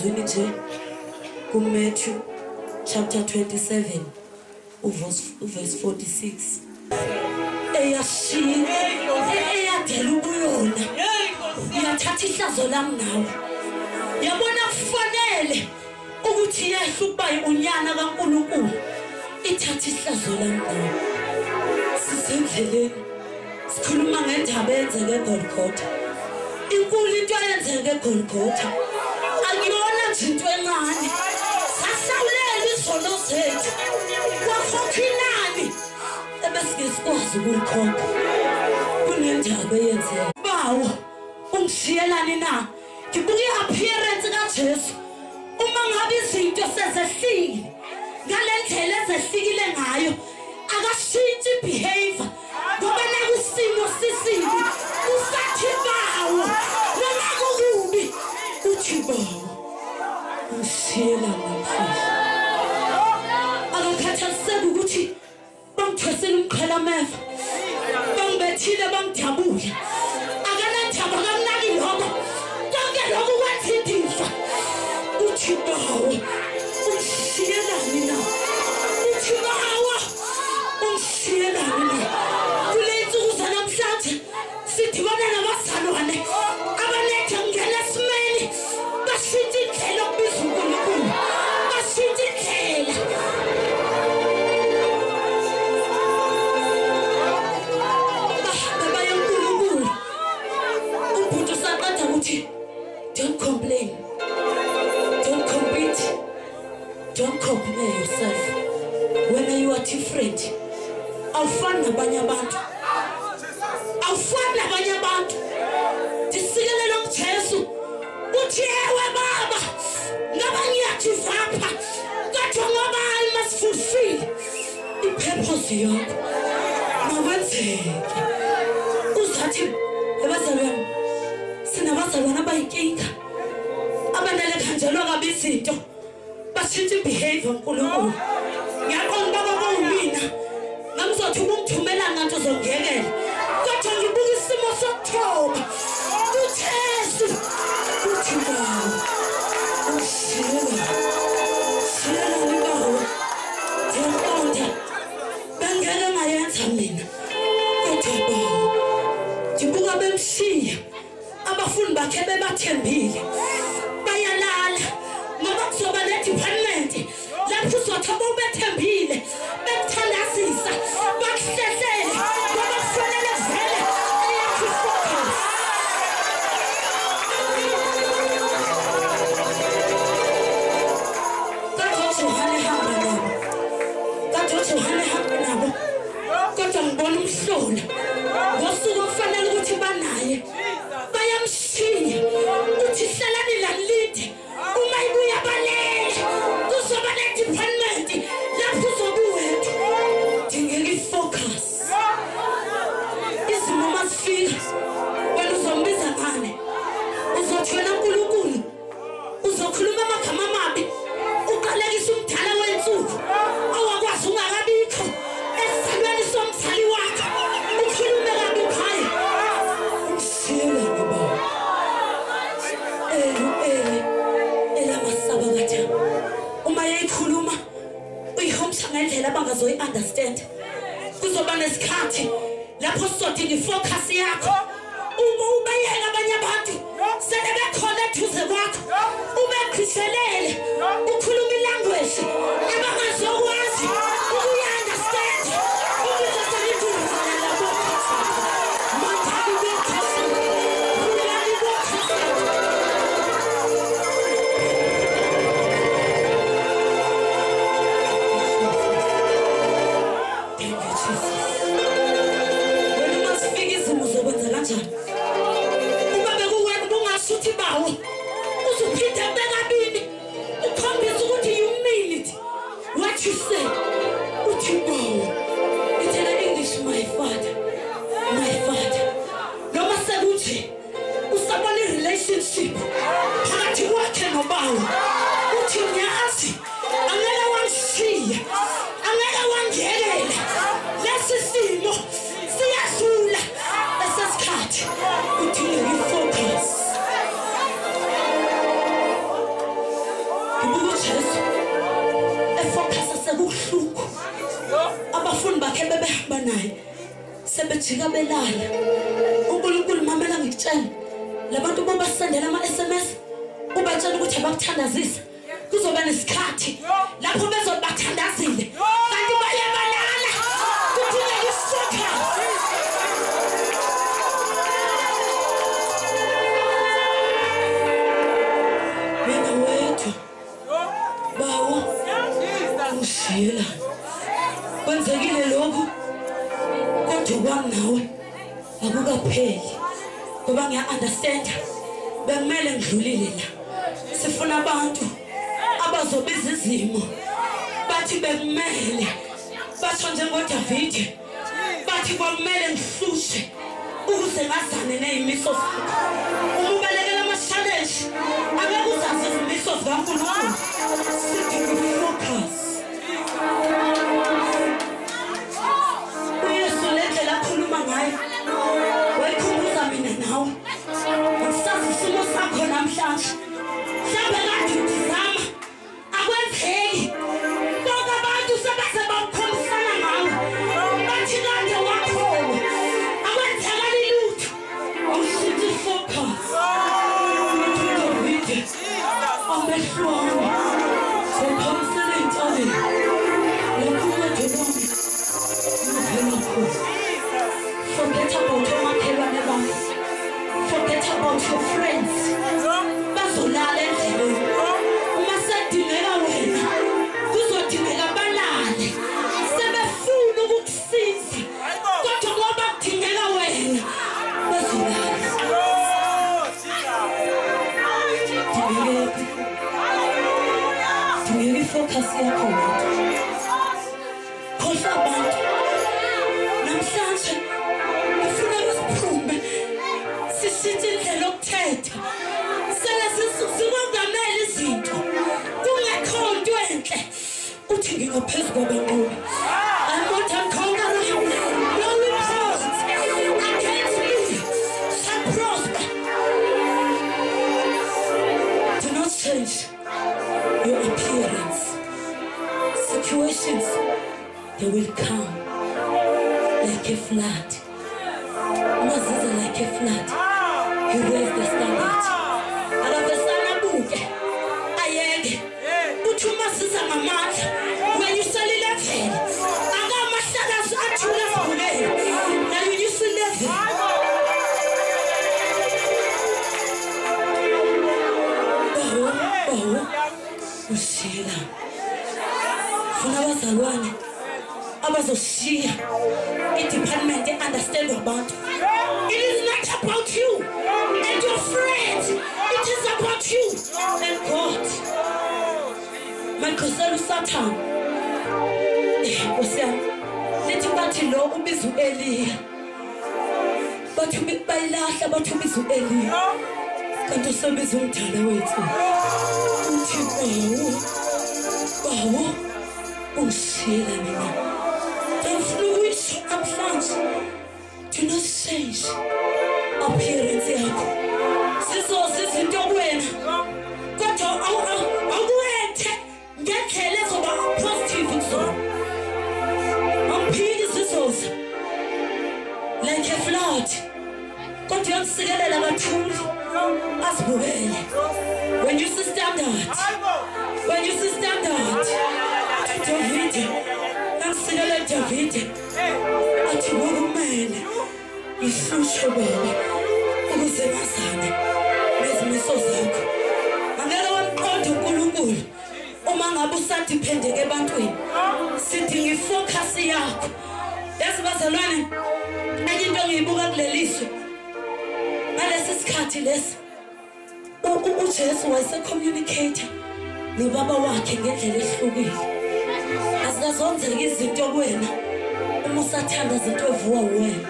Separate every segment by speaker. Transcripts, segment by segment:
Speaker 1: ezwini nje kuMatthew chapter 27 verse 46. Eyashiya eyadela ubuyona yathatha ihlazo lami nawe. Yabona kufanele ukuthi yehle ukuba unyana kaNkulunkulu ithatha ihlazo lami nawe. Sisendleleni sikhuluma ngendaba eyenzeke eGolgotha. Inkulu into eyenzeke eGolgotha akuyona nje into encane. Sahlawulela izono zethu kwakhokha inani ebesingekwazi ukulikhokha. Kunendaba eyenzeke. Bawo ungishiyelani na? Ngibuka i-appearance kaJesu. Uma ngabe izinto sezehlile ngale ndlela ezehlukile ngayo, akashintshi behavior ngoba nakusimo sisibi usathi bawo noma kukubi uthi bawo ungishiyelani namhlanje. Akakhathaliseki ukuthi bangithwesele umqhelameva, bangibethile, bangidabule. Akanandaba, akamnaki lokho. Konke lokhu kwenza indiva. Uthi bawo ungishiyelani na? Uthi bawo ungishiyelani na? Kule nsuku zanamhlanje sidibana nabazalwane abanethe ngena esimeni bashintshe indlela yokubiza uNkulunkulu, bashintshe indlela. Bahambe baye uNkulunkulu. Umbhuti usaqeda ukuthi don't complain, don't compete, don't compare yourself. When you are different, awufani nabanye abantu, awufani nabanye abantu. Ndisikelele kuJesu uthi ewe baba ngaba ngiyajivapha kodwa ngoba I must fulfill i-purpose yakho makwenzeke. Uzathi ebazalwane, sinabazalwane abayinkinga abanele khanjelwa kabi izinto bashintshe i-behavior uNkulunkulu. Ngiyaqonda baba kwawumina ngamzothi ubungithumela ngathi uzongiyekela, kodwa ngibuka isimo sokuthoba kuJesu uthi bawo ungishiyelani bawo. Ndiyaqonda bengeke ngayenza mina kodwa bawo ndibuka bemshiya abafundi bakhe bebathembile bayalala ngoba kuzoba ne-department lapho uzothi abobethembile bekuthandazisa bakuhlehlele ngoba kufanele vele eyakho i-focus. Kodwa uJohane hamba nabo, kodwa uJohane hamba nabo, kodwa ngibona umhlola ngosuku okufanele ukuthi banaye bayamshiya. Uthi hlalani lanilide uma ibuya balele kuzoba ne-department lapho uzobe uwedwa. Dingeka i-focus. Izimo mazifika wena uzombiza ngane, uzothi wena uNkulunkulu uzokhuluma amagama amabi uqalekisa umdala wensuku awakwazi ungakabikho esizalweni somzali wakho ukhulume kabi ngaye. Umshiyelani bawo? Elu eli elamasabakatha uma yeyikhuluma uyihomsha ngendlela abangazoyi-understand. Kuzoba nesikhathi lapho sizodinga i-focus yakho. Uma ubayeka abanye abantu sele bekhona eduze kwakho ubegqishelele ukhuluma i-language abangazokwazi ukuyi-understand. Thank you, Jesus. Wena uma sifika izimo uzokwenza kanjani? Uma bekuwena ubungasho uthi bawo uzophinde bekabini ukhombise ukuthi you mean it what you say. Uthi bawo it's in English, my father, my father. Noma sekunje usabona i-relationship phakathi kwakhe nobawo. Uthi ngiyazi angeke wangishiya, angeke wangiyekela. Lesi simo siyadlula esesikhathi kudingeka i-focus. Ngibuka uJesu efocus sekubuhlungu. Abafundi bakhe bebehamba naye sebejika belala. uNkulunkulu mamela ngikutshela, labantu babasendela ama-SMS ubatshela ukuthi abakuthandazisa. Kuzoba nesikhathi lapho bezobathandazile kanti baye balala. Kudingeka ifocus. Wena wethu bawo ushiyela kwenzekile lokhu, kodwa kwami nawe akukapheli, ngoba ngiya-understand bekumele ngidlulile la. Sifuna abantu abazobiza izimo bathi bekumele, basho njengoDavide bathi kwakumele ngihlushe ukuze ngazane ney'miso zakho. Uma ubalekela ama-challenge angeke uzazi izimiso zikaNkulunkulu. Sidinga ifocus. uYesu le ndlela akhuluma ngayo wayikhumbuza mina nawe. Angisazi isimo sakho namhlanje, mhlawumbe kade uzama akwenzeki. Bonke abantu sebaze bakukhombisana ngawe, bathi kade wakholwa akwenzakali lutho. Awushintshe ifocus. UDavide amehlo ami sophamisele entabeni lapho uncedo lwami luvela khona. Forget about omakhelwane bakho, forget about your friends. Bazolala endleleni. Uma sekudingeka wena kuzodingeka balale, sebefuna ukukusiza kodwa ngoba kudingeka wena bazolala. Dingeka ifocus yakho wedwa. Khohlwa abantu. Namhlanje kufuneka siphume sishintshe indlela yokuthetha. Sele sikongamela izinto kungekho nto enhle. Uthi ngingaphezu kwabanqobi. I'm not a conqueror. No report against me shall prosper. Do not change your appearance. Situations, they will come like a flood. Maziza like a flood. He raised the standard. Akavesana buke ayeke. Uthi uMaziza ngamandla wenyusa level. Akamahlala athula sibukele. Nayo unyusa level. Bawo, bawo, ushila. Funa abazalwane abazoshiya i-department e-understand abantu. It is not about you and your friends. It is about you and God. Makhosela uSathane. Nkosi yami, lithi bathi lo ubiza u-Eliya. Bathi bayilahla bathi ubiza u-Eliya. Kanti usebiza umdala wethu. Uthi bawo, bawo, ungishiyela mina. Ngifuna ukuyisho namhlanje. Do not change appearance yakho. Sizoza izinto kuwena kodwa awukuwethe ngendlela ezoba positive kuzona. Awuphiki sizoza like a flood, kodwa uyamsikelela kathuli azibukele. When you see standard, when you see standard, Davide amsikelela Davide athi kwakumele ngihlushwe baba ukuze ngazane nezimiso zakho. Angeke wamqonda uNkulunkulu uma ngabe usadependeke ebantwini. Sidinga ifocus yakho. Yazi bazalwane, enye into engiyibuka kulelizwe ngalesi sikhathi lesi, uJesu wayesecommunicator nobaba wakhe ngendlela ehlukile. Azikazonzeka izinto kuwena uma usathanda izinto evuka wena.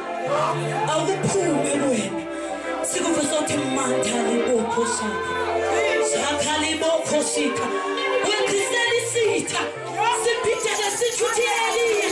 Speaker 1: Awukuphume kuwena. Sikuve sothi mandalibokho shaka shaka shika. Uyaqhisela isitha siphindeke sithi uthi Eliya.